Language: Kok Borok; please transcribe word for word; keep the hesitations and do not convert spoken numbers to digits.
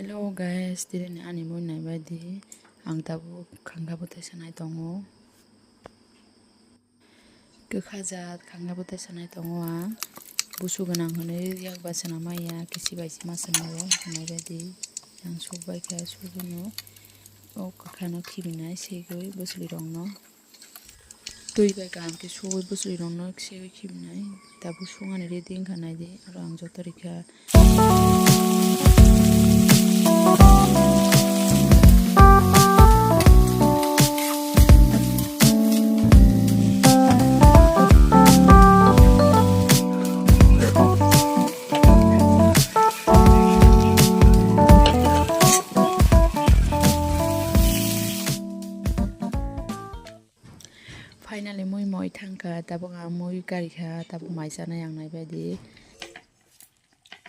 Hello guys, tini ani mui naibaidi ang tabuk khanga bwtai sanai tongo. Kwkha jat khanga bwtai sanai tongo ang. Busu gwnang hwnwi yak bai sana maya, kisi bai se ma sana o, naibaidi ang suk bai kha, sugwino o kwkhano khibinai segwi bwswlwirokno. Twi bai kaham khe sugwi bwswlwirokno segwi khibinai. Tabuk sungani ready wngkha naidi, aro ang joto rikha. Finally mui moi thangkha, tabuk ang mui karikha, tabuk mai chanai ang naibaidi.